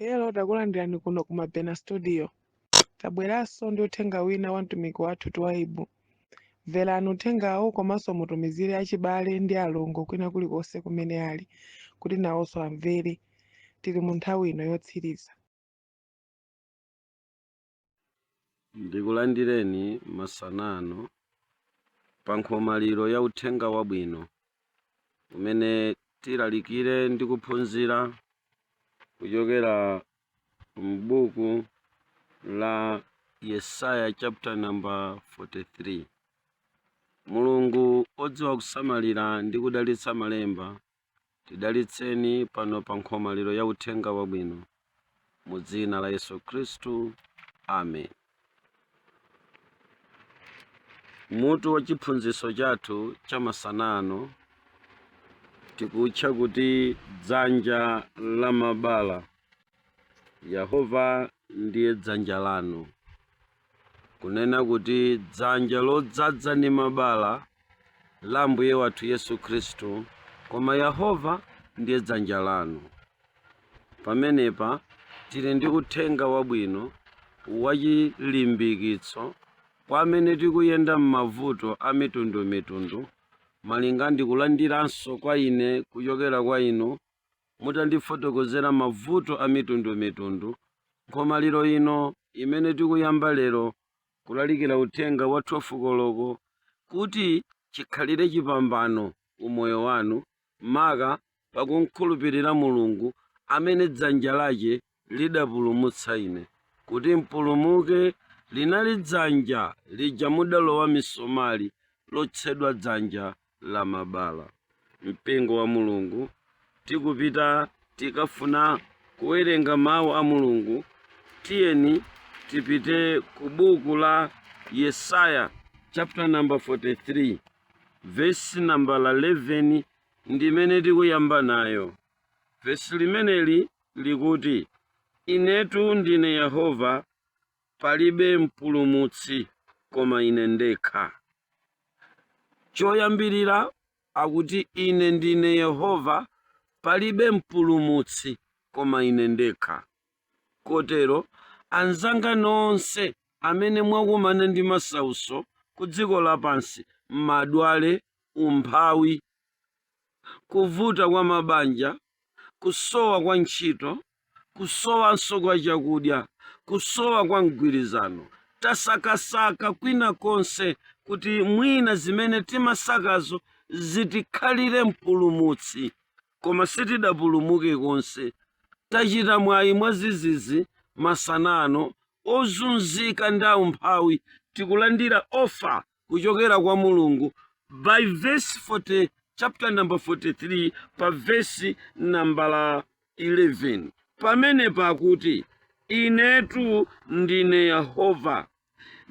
Hello, takulandirani kuno ku Mabena Studio. Tabweranso ndi uthenga wina wa mtumiki wathu Twaibu. Mverani uthengawu komanso mutumizire achibale ndi alongo kwina kulikonse kumene ali kuti nawonso amvere. Tili mu nthawi ino yotsiriza. Ndikulandireni masana ano pa nkhomaliro ya uthenga wabwino umene tilalikire ndi kuphunzira kuchokera m'buku la Yesaya chapter number 43. Mulungu odziwa kusamalira ndi kudalitsa malemba, tidalitseni pano pa nkhomaliro ya uthenga wabwino mu dzina la Yesu Khristu, amen. Mutu wa chiphunzitso chathu cha masana ano tikutcha kuti dzanja la mabala. Yehova ndiye dzanja lanu, kunena kuti dzanja lodzadza ndi mabala la Ambuye wathu Yesu Khristu, koma Yehova ndiye dzanja lanu. Pamenepa tili ndi uthenga wabwino wachilimbikitso kwa amene tikuyenda m'mavuto a mitundumitundu, malinga ndi kulandiranso kwa ine kuchokera kwa inu mutandifotokozera mavuto a mitundumitundu. Nkhomaliro ino imene tikuyamba lero kulalikira uthenga wa 12 koloko kuti chikhalire chipambano umoyo wanu, maka pakumkhulupirira Mulungu amene dzanja lache lidapulumutsa ine kuti mpulumuke, linali dzanja lija mudalowa misomali lotchedwa dzanja la mabala. Mpingo wa Mulungu, tikupita tikafuna kuwerenga mawu a Mulungu, tiyeni tipite ku buku la Yesaya chapter number 43 verse number 11 ndimene tikuyamba nayo. Vesi limeneli likuti, Inetu ndine Yehova, palibe mpulumutsi koma ine ndekha. Choyambirira akuti ine ndine Yehova, palibe mpulumutsi koma ine ndekha. Kotero, anzanga nonse amene mwakumana ndi masautso ku dziko lapansi, madwale, umphawi, kuvuta kwa mabanja, kusowa kwa ntchito, kusowanso kwa chakudya, kusowa kwa mgwirizano, tasakasaka kwina konse kuti mwina zimene timasakazo zitikhalire mpulumutsi, koma sitidapulumuke konse. Tachita mwayi mwadzidzidzi masana ano, ozunzika ndi aumphawi, tikulandira offer kuchokera kwa Mulungu by verse 40, chapter number 43 pa verse nambala 11 pamene pakuti inetu ndine Yehova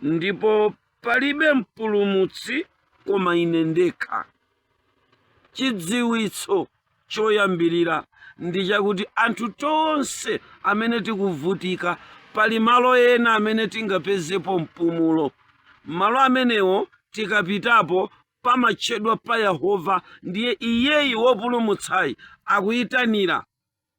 ndipo palibe mpulumutsi koma ine ndekha. Chidziwitso choyambirira ndi chakuti anthu tonse amene tikuvutika pali malo ena amene tingapezepo mpumulo. Malo amenewo tikapitapo pamatchedwa pa Yehova, ndiye iyeyi wopulumutsayi akuyitanira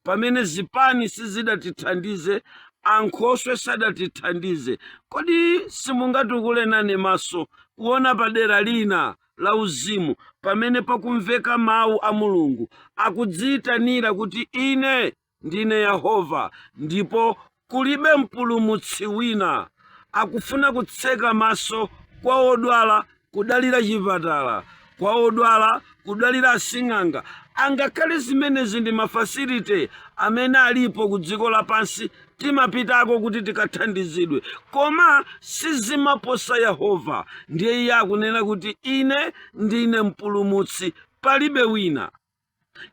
pamene zipani sizidatithandize, ankhoswe sadatithandize, kodi simungatukule nane maso kuona padera lina la uzimu pamene pakumveka mawu a Mulungu akudziyitanira kuti ine ndine Yehova ndipo kulibe mpulumutsi wina. Akufuna kutseka maso kwa odwala kudalira chipatala, kwa odwala kudalira asing'anga. Angakhale zimenezi ndi mafacility amene alipo ku dziko lapansi timapitako kuti tikathandizidwe, koma sizimaposa Yehova. Ndiye iye akunena kuti ine ndine mpulumutsi, palibe wina.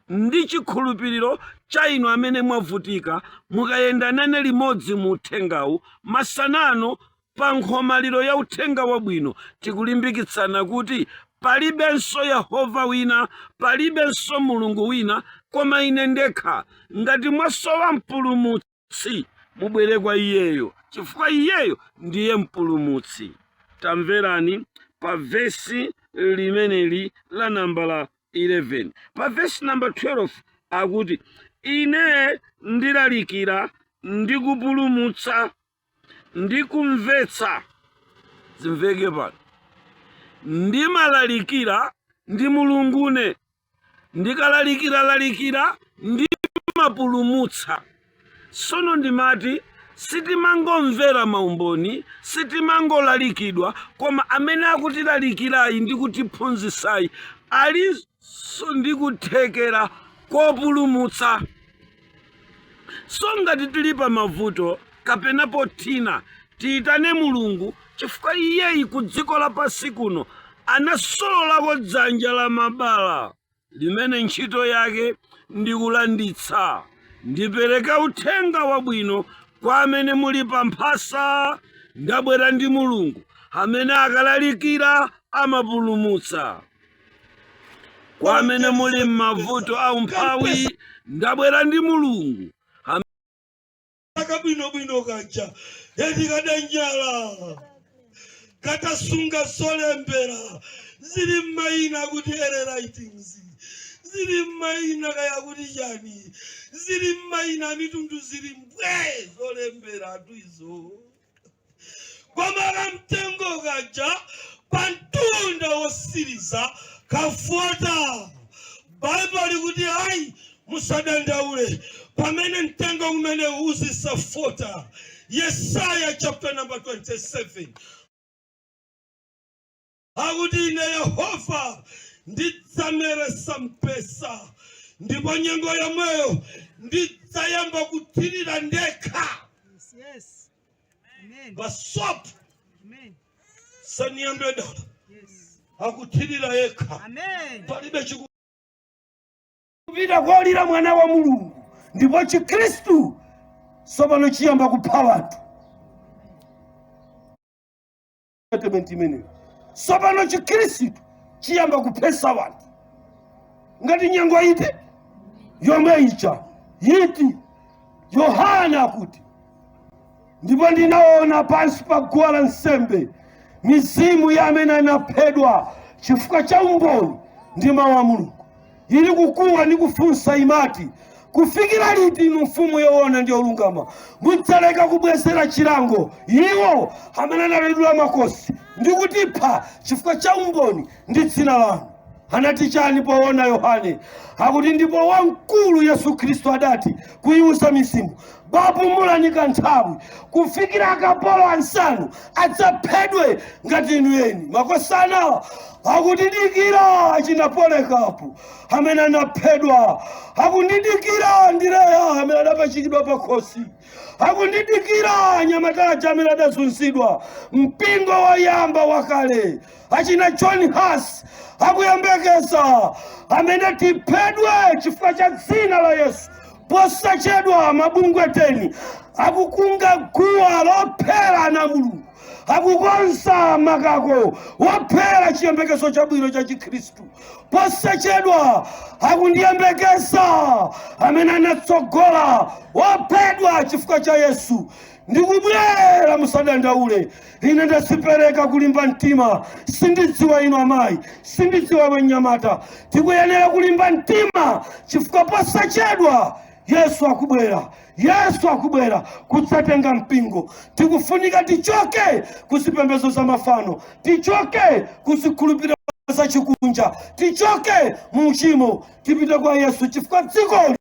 Ndi chikhulupiriro cha inu amene mwavutika, mukayenda nane limodzi mu uthengawu masana ano pa nkhomaliro ya uthenga wabwino, tikulimbikitsana kuti palibenso Yehova wina, palibenso Mulungu wina koma ine ndekha. Ngati mwasowa mpulumutsi, mubwere kwa iyeyo, chifukwa iyeyo ndiye mpulumutsi. Tamverani pa vesi limeneli la nambala 11. Pa vesi namba 12 akuti, Ine ndilalikira Ndi kupulumutsa ndi kumvetsa. Zimveke pano. Ndimalalikira ndi Mulungune. Ndikalalikira lalikira ndimapulumutsa. Sono ndimati sitimangomvera maumboni, sitimangolalikidwa, koma amene akutilalikirayi ndi kutiphunzitsayi alinso ndi kuthekera kopulumutsa. So ngati tili pa mavuto kapena pothina, tiyitane Mulungu chifukwa iyeyi ku dziko lapansi kuno anasololako dzanja la mabala limene ntchito yake ndi kulanditsa. Ndipereka uthenga wabwino kwa amene muli pa mphasa. Ndabwera ndi Mulungu amene akalalikira amapulumutsa. Kwa amene muli m'mavuto a umphawi, ndabwera ndi Mulungu. Kabwinobwino kaja eti kadanyala katasunga zolembera zili m'mayina kuti early writings, zili m'mayina kaya kuti chani, zili m'mayina amitundu, zili mbwe zolembera atu izo. Koma kamtengo kaja pamtunda wosiriza kafota. Baibulo likuti ayi, musadandaule pamene mtengo umene uzisafota. Yesaya chapter number 27 akuti, "Ine Yehova ndidzameresa mpesa, ndipo nyengo yomweyo ndidzayamba kuthirira ndekha." Yes. Amen. Basopu. Amen. Saniyambe dala. Yes. Akuthirira yekha. Amen. Palibe chiku Kupita kolira mwana wa Mulungu, ndipo Chikhristu tsopano chiyamba kupha wanthu. Statement imeneyo, tsopano Chikhristu chiyamba kuphesa wanthu ngati nyengo ite yomwe ija yiti. Yohana akuti, "Ndipo ndinaona pansi pa guwa la nsembe mizimu ya amene anaphedwa chifukwa cha umboni ndi mawu a Mulungu, ili kukuwa ndi kufunsa imati, 'Kufikira liti inu mfumu yoona ndi yolungama mudzaleka kubwezera chilango iwo amene analedula makosi ndi kutipha chifukwa cha umboni ndi dzina lanu?'" Anati chani poona Yohane? Akuti, "Ndipo wamkulu Yesu Khristu adati kuyiwuza mizimu, 'Bapumulani kanthawi kufikira akapolo ansanu adzaphedwe ngati inu eni.'" Makosana akutidikira, achinapolekapo amene anaphedwa akundidikira, Andireya amene adapachikidwa pakhosi akundidikira, anyamata aja amene adazunzidwa, mpingo woyamba wakale achina John Huss akuyembekeza amene tiphedwe chifukwa cha dzina la Yesu. Posachedwa mabungwe 10 akukunga guwa lophera ana Mulungu, akukonza makako wophera chiyembekezo chabwino cha Chikhristu. Posachedwa akundiyembekeza amene anatsogola wophedwa chifukwa cha Yesu. Ndikubwera, musadandaule. Ine ndazipereka kulimba mtima. Sindidziwa inu amayi, sindidziwa wanyamata, tikuyenera kulimba mtima chifukwa posachedwa Yesu akubwera. Yesu akubwera kudzatenga mpingo. Tikufunika tichoke kuzipembedzo za mafano, tichoke kuzikhulupiriro za chikunja, tichoke mu uchimo, tipite kwa Yesu chifukwa dzikoli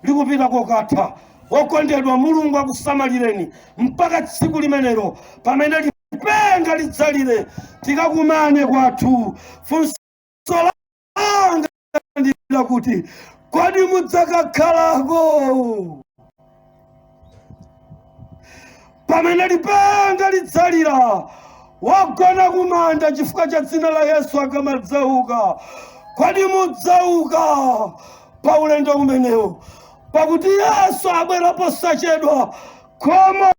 likupita kokatha. Okondedwa, Mulungu akusamalireni mpaka tsiku limenelo pamene lipenga lidzalire, tikakumane kwathu. Funso langa ndilakuti, kodi mudzakakhalako pamene lipenga lidzalira? Wagona kumanda chifukwa cha dzina la Yesu akamadzauka, kodi mudzauka pa ulendo umenewo? Pakuti Yesu abwera posachedwa. Khomo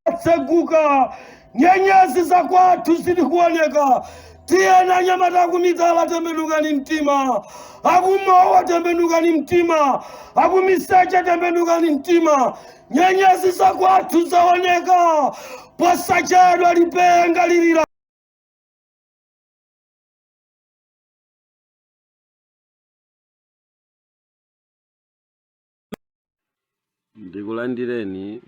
latseguka, nyenyezi zakwathu zili kuoneka. Tiyeni anyamata akumitala, tembenukani mtima. Akumowa, tembenukani mtima. Akumiseche, tembenukani mtima. Nyenyezi zakwathu zaoneka. Posachedwa lipenga lilira. Ndikulandireni.